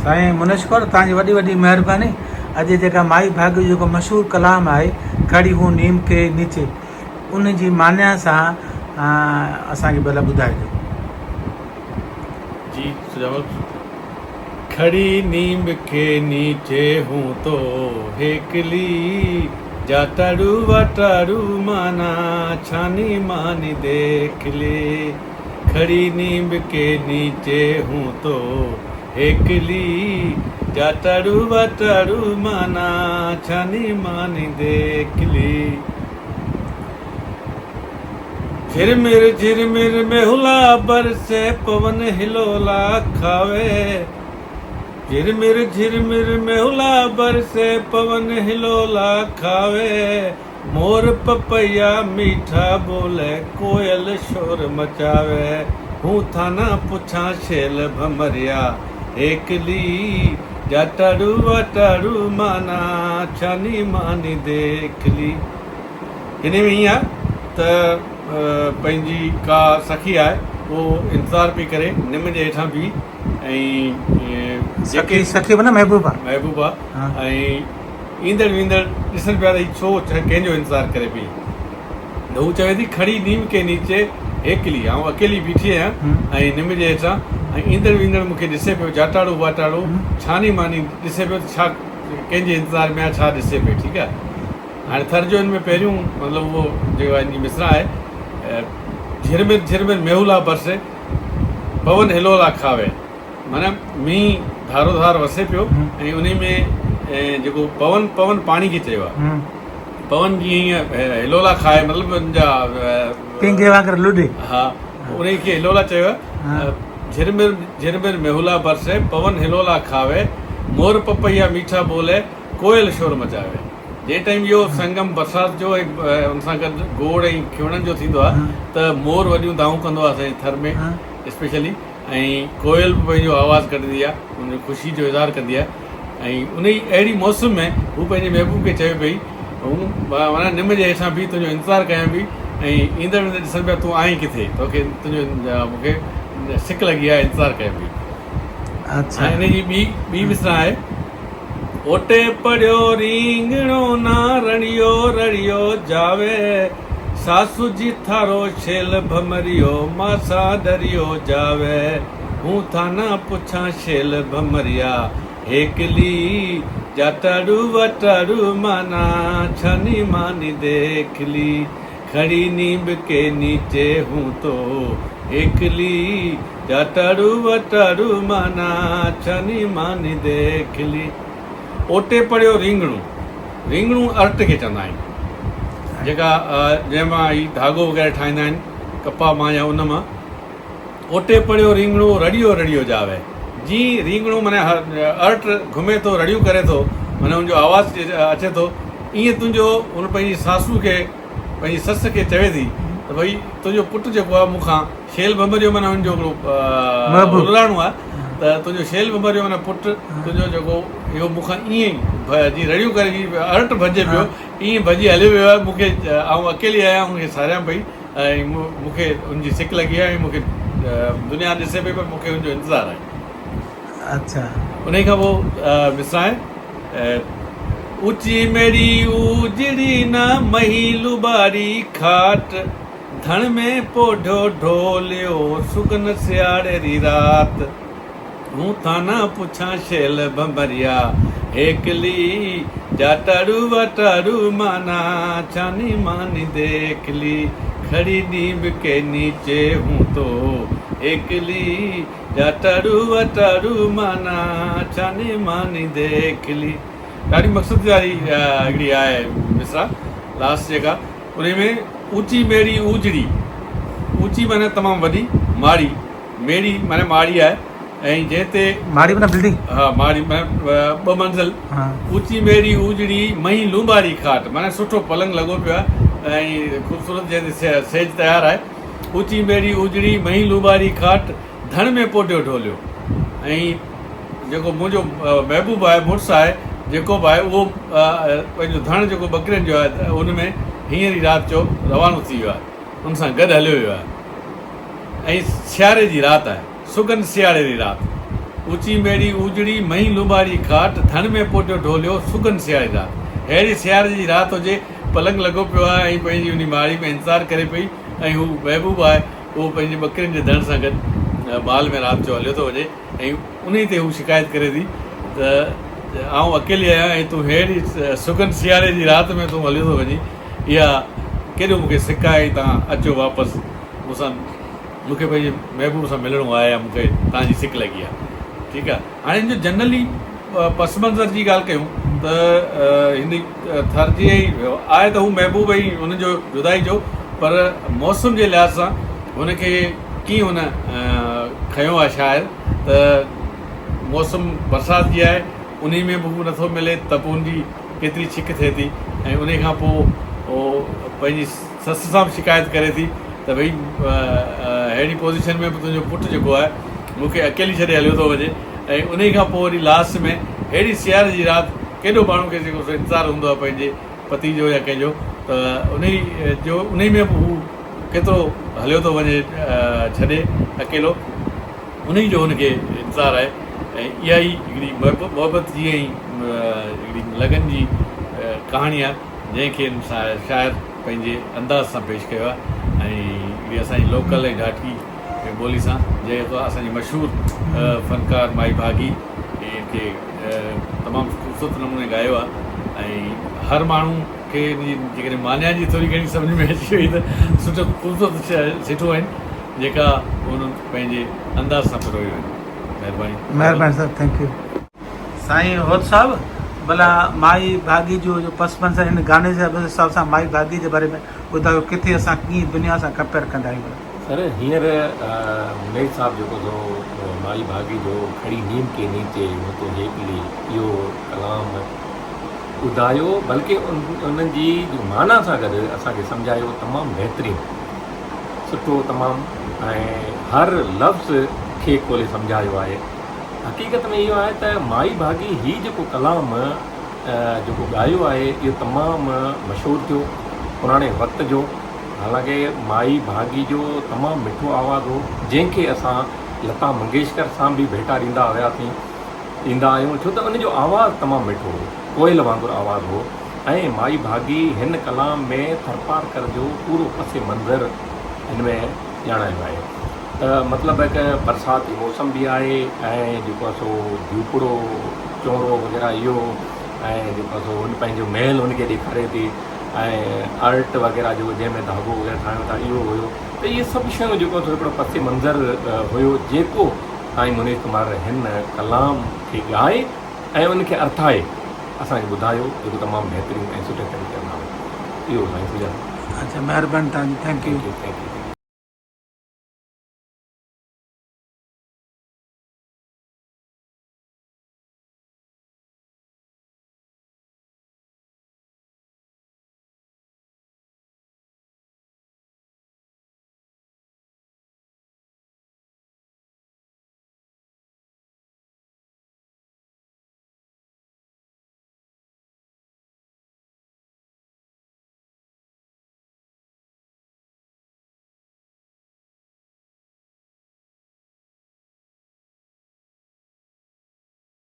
سائين منشڪور توهان جي وڏي وڏي مهرباني اڄ جيڪا مائي ڀاڳي جو جيڪو مشهور ڪلام آهي کڙي هون نيم ڪي نيچي ان جي معنيٰ سان اسان کي ڀلا ٻڌائجو. جي سجاول کڙي نيم کي نيچي هون تو هيڪلي جاتڙو وٽڙو مانا ڇاني ماني ديکلي کڙي نيم ڪي نيچي هون تو هيڪلي جاتڙو وٽڙو مانا ڇاني ماني ديکلي. جھرمر جھرمر ميهولا برسي پون هلولا کاوي جھرمر جھرمر ميهولا برسي پون هلولا کاوي مور پپيا ميٺا ٻولي ڪوئل شور مچاوي هون ٿانا پڇان شيل ڀمريا هيڪلي جاٽاڙو واٽاڙو مانا ڇاني ماني ديکلي. هن ۾ ائين آهي ته پنهنجي ڪا سکي آهي اهو انتظار پئي ڪري نم جي هيٺان بيهي ۽ جيڪي سکي معنيٰ محبوبا محبوبا ۽ ايندڙ ويندڙ ڏسن پيا ته هي ڇو ڪنهن جو انتظار ڪري پئي ته هو چوي ٿي کڙي نيم ڪي نيچي هيڪلي آئون اڪيلي بيٺي آهيان ۽ نم جي هيٺان ۽ ايندڙ ويندڙ مون کي ڏسي پيو جاٽاڙو واٽاڙو ڇاني ماني ڏسي پيو ته ڇا ڪنهن جي انتظار ۾ آهي ڇا ڏسي پئي ٺيڪ آهي هاڻي ٿر جو ان ۾ پهريون مطلب اهو جيڪو ان جي مصرع آهي جھرمر جھرمر ميهولا برسي پون هلولا کاوي معنيٰ مينهن ڌارو ڌار وسي پيو ۽ انهي ۾ جيڪو پون پون پاڻي کي چيو آهي پون جيئن هيئن هلولا کائي مطلب ان جا پينگهي وانگر لڏي ها انهي کي هلولا چيو آهي جھرمر جھرمر ميهولا برسي پون هلولا کاوي مور پپيا ميٺا ٻولي ڪوئل شور مچاوي. جنهن ٽائيم اهو سنگم برسات جو ۽ ان سان گڏ گوڙ ۽ کيوڻن جو ٿيندو آهي ته مور وڏيون دانهون ڪندو آهي اسان جي ٿر ۾ اسپيشلي ۽ ڪوئل به پنهنجو آواز ڪڍندي آهي ان جي خوشي جو اظهار ڪندي آهي ۽ ان ئي اهڙي موسم ۾ هو پنهنجي محبوب کي چوي پئي هون معنيٰ نم جي هيٺان بيهي تنهنجو انتظار ڪيان پئي ۽ ايندڙ ويندڙ ڏسن پيا تون آهين ڪٿي توکي تنهنجو مون کي سڪ لڳي آهي انتظار ڪيان پئي ۽ ان جي ٻي ٻي مصرع آهي اوٽي پڙيو رينگڻو نا رڙيو رڙيو جاوي ساسو جي ٿارو شيل ڀمريو ماسا ڏريو جاوي هون ٿانا پڇان شيل ڀمريا هيڪلي جاٽاڙو واٽاڙو مانا ڇاني ماني ديکلي کڙي نينب ڪي نيچي هون تو هيڪلي جاٽاڙو واٽاڙو مانا ڇاني ماني ديکلي. اوٽي پڙيو رينگڻو، رينگڻو ارٽ کي چوندا آهن جيڪا جنهن مان هي ڌاڳو وغيره ٺاهيندا آهن ڪپاهه مان يا ان مان. اوٽي پڙيو رينگڻو رڙيو رڙيو جاوي جي رينگڻو معنيٰ ارٽ گهمي ٿو رڙيون ڪري ٿو معنيٰ ان جو آواز اچي ٿو ائين تنهنجو هن پنهنجي ساسو کي پنهنجي سس کي چوي ٿي ته ڀئي تنهنجو پٽ جيڪو آهي مون کان شيل ڀنڀريو معنيٰ هن جو هڪڙو هلراڻو آهي ته تنهنجو شيل ڀنڀريو معنيٰ پٽ تنهنجو جيڪو اهو مون کان ائين ئي جي رڙيون ڪري جي ارٽ ڀڄي پيو ائين ڀڄي هليو ويو آهي مون کي آئون اڪيلي آهيان هن کي ساريان پئي ۽ مون کي هن جي سڪ لڳي آهي ۽ مون کي دنيا ڏسي پئي پر مون کي هن جو انتظار آهي. اڇا. انهيء کان پوء مصرع اوچي ميڙي اوجڙي نه مهي لوٻاڙي کاٽ، ڌڻ ۾ پوڍيو ڍوليو سگن سياڙي ري رات، هون ٿانا پڇان شيل ڀنڀريا هيڪلي، جاٽاڙو واٽاڙو مانا ڇاني ماني ديکلي، کڙي نينب ڪي نيچي هون تو هيڪلي. جاٽاڙو واٽاڙو مانا ڇاني ماني ديکلي. ڏاڍي مقصد واري هڪڙي آهي مصرع لاسٽ جيڪا انهي ۾ اوچي ميڙي اوجڙي اوچي معنيٰ تمام وڏي ماڙي ميڙي معنيٰ ماڙي آهي ۽ جنهن تي ماڙي معنيٰ بلڊنگ ها ماڙي معنيٰ ٻه منزل اوچي ميڙي اوجڙي مئي لونباري کاٽ معنيٰ سٺو پلنگ لڳو پيو آهي ۽ خوبصورت جنهن تي سيج تيار آهي اوچي ميڙي اوجڙي، مهين لوٻاري کاٽ، ڌڻ ۾ پوڍيو ڍوليو. ۽ جيڪو منهنجو محبوب آهي، مڙس آهي، جيڪو به آهي، اهو پنهنجو ڌڻ جيڪو ٻڪرين جو آهي، ان ۾ هينئر ئي رات جو روانو ٿي ويو آهي، ان سان گڏ هليو ويو آهي. ۽ سياري جي رات آهي، سگهن سياڙي جي رات. اوچي ميڙي اوجڙي، مئي لوٻاڙي کاٽ، ڌڻ ۾ پوٽيو ڍوليو، سگهن سياري رات. ههڙي سياري جي رات هجي، پلنگ لڳو پيو آهي ۽ پنهنجي انهي ماڙي ۾ انتظار ڪري پئي ۽ هو محبوب آهي، اهو پنهنجي ٻڪرين جي ڌڻ سان گڏ مال ۾ رات جو هليو ٿو وڃي ۽ انهي تي هو شڪايت ڪري ٿي ته آئون اڪيلي آهيان ۽ تون ههڙي سگهن سياري جي رات ۾ تون هليو ٿو وڃين، اها ڪيڏو مون کي سڪ آهي ۽ توهان اچو واپس مون سان. مون کي پنهنجي محبوب سان ملڻو آهي يا مون کي توهان جي سڪ لڳي آهي ٺيڪ آهي هاڻي هن جو جنرلي پس منظر جي ڳالهه ڪيون ته هن ٿر جي آهي ته هو محبوب ۽ هن جو جدائي جو پر موسم جي لحاظ سان هن کي ڪيئن هن کنيو آهي شاعر ته موسم برسات جي آهي انهي ۾ به هو نٿو ملي ته پوء هن جي ڪيتري ڇڪ ٿئي ٿي ۽ انهي کان پوء پنهنجي سس سان به شڪايت ڪري ٿي ته ڀئي ههڙي پوزيشن ۾ به تنهنجو پٽ جيڪو آهي مون کي اڪيلي ڇڏي هليو ٿو وڃي ۽ انهي کان پوء وري لاسٽ ۾ ههڙي سياري جي رات ڪيڏو ماڻهو کي جيڪو سو انتظار هوندو آهي پنهنجي پتي جو يا ڪنهن جو ته انهي جو انهي ۾ به هو ڪيترو هليو ٿو وڃي ڇڏي اڪيلو انهي جو هن کي انتظار آهي ۽ اها ئي هڪڙي محبت جي ۽ هڪڙي لگن جي ڪهاڻي آهي. جنهن کي هن شاعر پنهنجي انداز سان پيش ڪيو آهي ۽ هڪڙي اسان جي لوڪل ۽ ڍاٽڪي ٻولي سان جيڪو اسان جي مشهور فنڪار مائي ڀاڳي ان کي تمام خوبصورت نموني ڳايو آهي ۽ هر ماڻهو کي ان جي جيڪڏهن معنيٰ جي ٿوري گهڻي سمجهه ۾ اچي وئي ته سٺو خوبصورت سٺو آهن جيڪا هن پنهنجي انداز سان پرويو آهن مهرباني مهرباني سر thank you. سائين هوت صاحب ڀلا مائي ڀاڳي جو جو پس منظر هن گاني جي حساب سان مائي ڀاڳي جي باري ۾ ٻڌايو ڪٿي اسان ڪيئن دنيا سان ڪمپيئر ڪندا آهيون ڀلا. سر هينئر منير صاحب جيڪو سو مائي ڀاڳي جو کڙي نيم ڪي نيچي هون تو هيڪلي اهو ڪلام ٻڌايو بلڪه انهن جي معنيٰ سان گڏ اسان کي سمجهايو تمام بهترين سٺو تمام ۽ هر لفظ کي کولي سمجهايو آهي. حقيقت ۾ اهو آهي ته مائي ڀاڳي هي جيڪو ڪلام جيڪو ڳايو آهي اهو تمام مشهور ٿيو پراڻي وقت جو حالانڪه مائي ڀاڳي جو تمام مٺو آواز هو جنهن کي اسان لتا منگيشڪر سان به ڀيٽا ڏيندا هياسين ڏيندا آهيون ڇو ته ان جو آواز تمام مٺو هو ڪوئل وانگر آواز هو ۽ مائي ڀاڳي هن ڪلام ۾ ٿرپارڪر جو پورو پس منظر هن ۾ ڄاڻايو آهي ته مطلب هڪ برسات جي موسم به آهي ۽ جيڪو آهي سو جهوپڙو چونرو وغيره اهو ۽ جيڪو آهي سو هن پنهنجو محل هن کي ڏيکاري ٿي ۽ ارٽ وغيره جو جنهن ۾ ڌاڳو وغيره ٺاهيو ٿا اهو هيو ته اهي سڀ شيون جيڪو آهي سو هڪڙو پس منظر هيو جيڪو سائين منيش ڪمار هن ڪلام کي ڳائي ۽ ان کي ارٿائي اسان کي ٻڌايو جيڪو تمام بهترين ۽ سٺي طريقي سان هو اهو سائين سجاد. اچا مهرباني توهان جي thank you. Thank you.